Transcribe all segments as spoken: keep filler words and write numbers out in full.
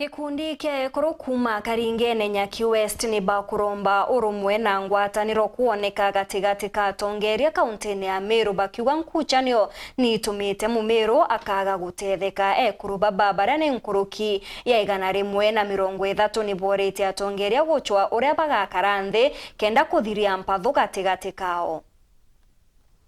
Gikundi kia ekuru kuuma Karingene Nyaki West ni bakuromba urumwe na ngwataniro kwoneka gatigati ka atongeria kauntine ya Meru, bakiuga nkucanio ni itumite Mumeru akaga gutetheka. Ekuru baba baria ni nkuruki ya igana rimwe na mirongo ithatu ni boorite atongeria gucwa uria bagakara nthi kenda kuthiria mpathu gatigati kao.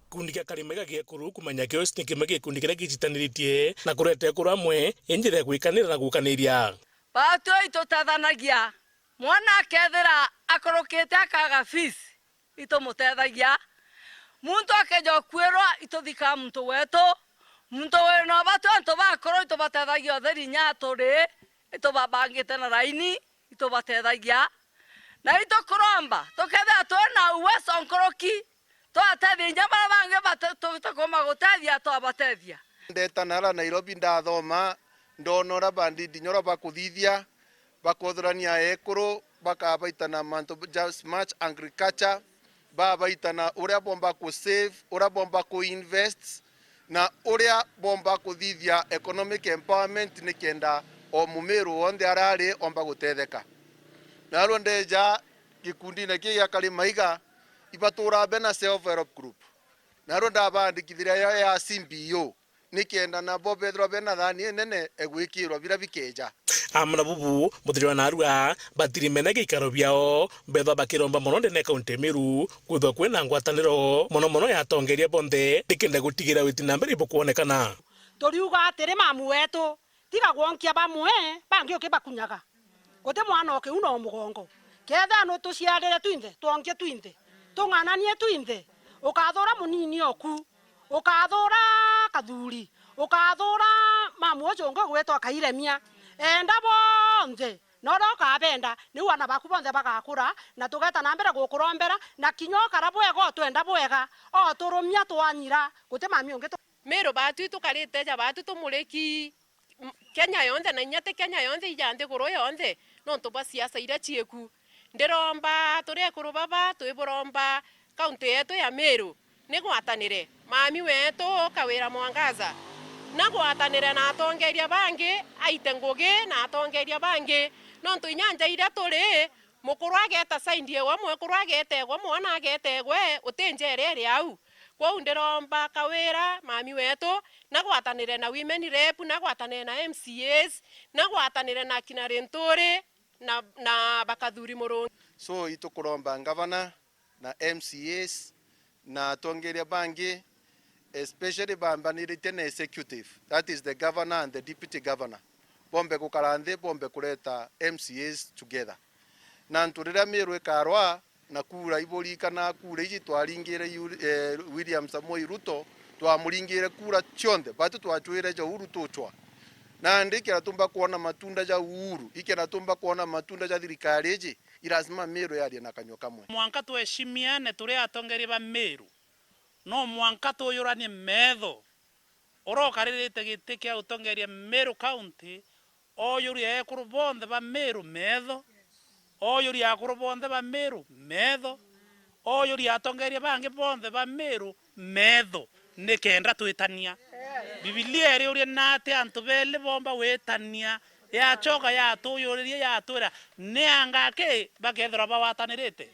Gikundi kia Karimaiga gia ekuru kuuma Nyaki West ni kimwe gia gikundi kiria gijitaniritie na kureta ekuru amwe i njira ya gwikanira na gukaniria. Baatwi itutethanagia. Mwana akethira akurukite akaga fees, itumutethagia. Muntu akeja ukuirwa, ituthikaa muntu wetu. Muntu wina ubatwi, antu bakuru itubatethagia utheri inya turi, itubabangite na raini, itubatethagia. Na itukuromba, tukethira twina uwezo nkuruki, twatethia inya baria bangi bate-, tu-, tukuuma gutethia, twabatethia. Ndeta nara Nairobi ndathoma, ndona uria banditi inya uria bakuthithia, bakothurania ekuru, bakabaita na mantu ja smart agriculture, babaita na uria bomba ku save, uria bomba ku invest, na uria bomba kuthithia economic empowerment nikenda o Mumiru wonthe aria ari omba gutetheka. Narua ndeja gikundine kii gia Karimaiga, ibatura bena self help group. Narua ndabandikithiria yo ya C B O, nikenda nabo bethirwa bena thani inene egwikirwa biria bikeja. Amwe na bubu, muthiria wa narua, batirimene gikaro biao, bethwa bakiromba mono ndene kaunti ya Meru, kwithwa kwina ngwataniro, mono mono ya atongeria bonthe, nikenda gutigira witi na mbere ibukwonekana. Turiuga atiri, mamu wetu, tiga gwonkia bamwe, bangi ukibakunyaga. Guti mwana o kiu no mugongo. Kethira nutuciarire twinthe, twonkie twinthe, tung'ananie twinthe, ukathura munini oku, ukathura kathuri, ukathura mamu uju ungi ugwitwa Kairemia. Enda bonthe, na uria ukabenda, niu ana baku bonthe bagakura, na tugeta na mbere gukurombera, na kinya ukara bwega, utwenda bwega, oturumia twanyira, guti mami ungi tu- Miru batu tukarite ja batu tumuriki, m-, Kenya yonthe, na inya ti Kenya yonthe, ija nthiguru yonthe, nontu bwa siasa iria cieku. Ndiromba turi ekuru baba, twiburomba kaunti yetu ya Miru, ni gwatanire. Mami wetu Kawira Mwangaza, na gwatanire na atongeria bangi, aite ngugi na atongeria bangi, nontu inya nja iria turi, mukuru ageta side igwe, mwekuru ageta igwe, mwana ageta igwe, uti nja iria iri au. Kwou ndiromba Kawira, mami wetu, na gwatanire na women rep, na gwatanire na M C As, na gwatanire na kina Rinturi, na, na bakathuri Murungi. So, itukuromba ngavana na M C As na atongeria bangi, especially bambanirite na executive, that is the governor and the deputy governor, bombe gukara nthi, bombe kureta M C As together. Na antu riria Miru ikarwa, na kura iburikana, kura iji twaringire Yuri-, eh, William Samoei Ruto, twamuringire kura cionthe, batu twachwire ja Uhuru tuchwa. Nandi ikenda tumba kwona matunda ja Uhuru, ikenda tumba kwona matunda ja thirikari iji, i lazima Miru yarie na kanyua kamwe. Mwanka tweshimiane turi atongeria ba Miru, no mwanka tuyuranie metho. Uria ukaririte giti kia utongeria Miru County, oyuria ekuru bonthe ba Miru metho, oyuria akuru bonthe ba Miru metho, oyuria atongeria bangi bonthe ba Miru metho, nikenda twitania. Bibilia iriuria nati antu beli bomba witania, yachoka yatuyuriria, yatwira, ni anga ki bakethirwa bagwatanirite?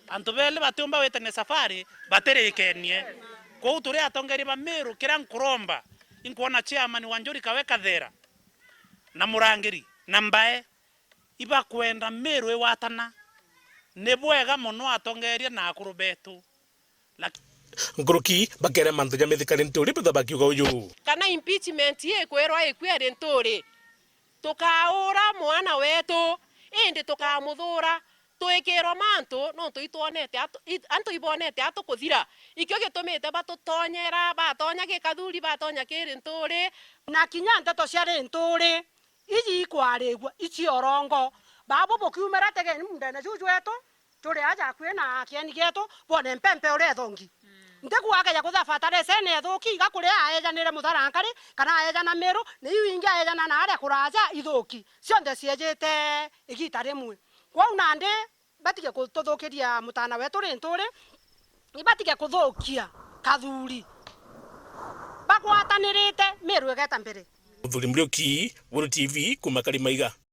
Antu beli batiumba witania safari batirikenie. Kwou turi atongeria ba Miru, kiria nkuromba, inkwona chairman wa Njuri Kawe Kathera, na murangiri, na mbae, ibakwenda Miru iwatana. Ni bwega mono atongeria na akuru betu. Lak- Nkuruki bakere mantu ja mithikari nturi bitha bakiuga uju. Kana impeachment ikwirwa ikwi iri nturi, tukaura mwana wetu, indi tukamuthura, twikirwa mantu, nontu itwonete atu-, it-, antu ibonete atukuthira. Ikio gitumite batutonyera, batonya gikathuri, batonya kiri nturi. Na kinya nteto cia ri nturi, iji ikwarigua, ici orongo. Babu bukiumira tegeni mundene juju wetu, turi aja akui na kieni gietu, bone mpempe uria ithongi. Ntiku akeja kutha fertilizer ene ithuki, iga kuria aejanire Mutharankari, kana aejana Miru, ni iu ingi aejana na aria kuraja ithuki. Cionthe ciejite igita rimwe. Kwou nandi batige kututhukiria mutana wetu ri nturi, ibatige kuthukia kathuri. Bagwatanirite, Miru igeta mbere. Muthuri Muriuki, Weru T V, kuuma Karimaiga.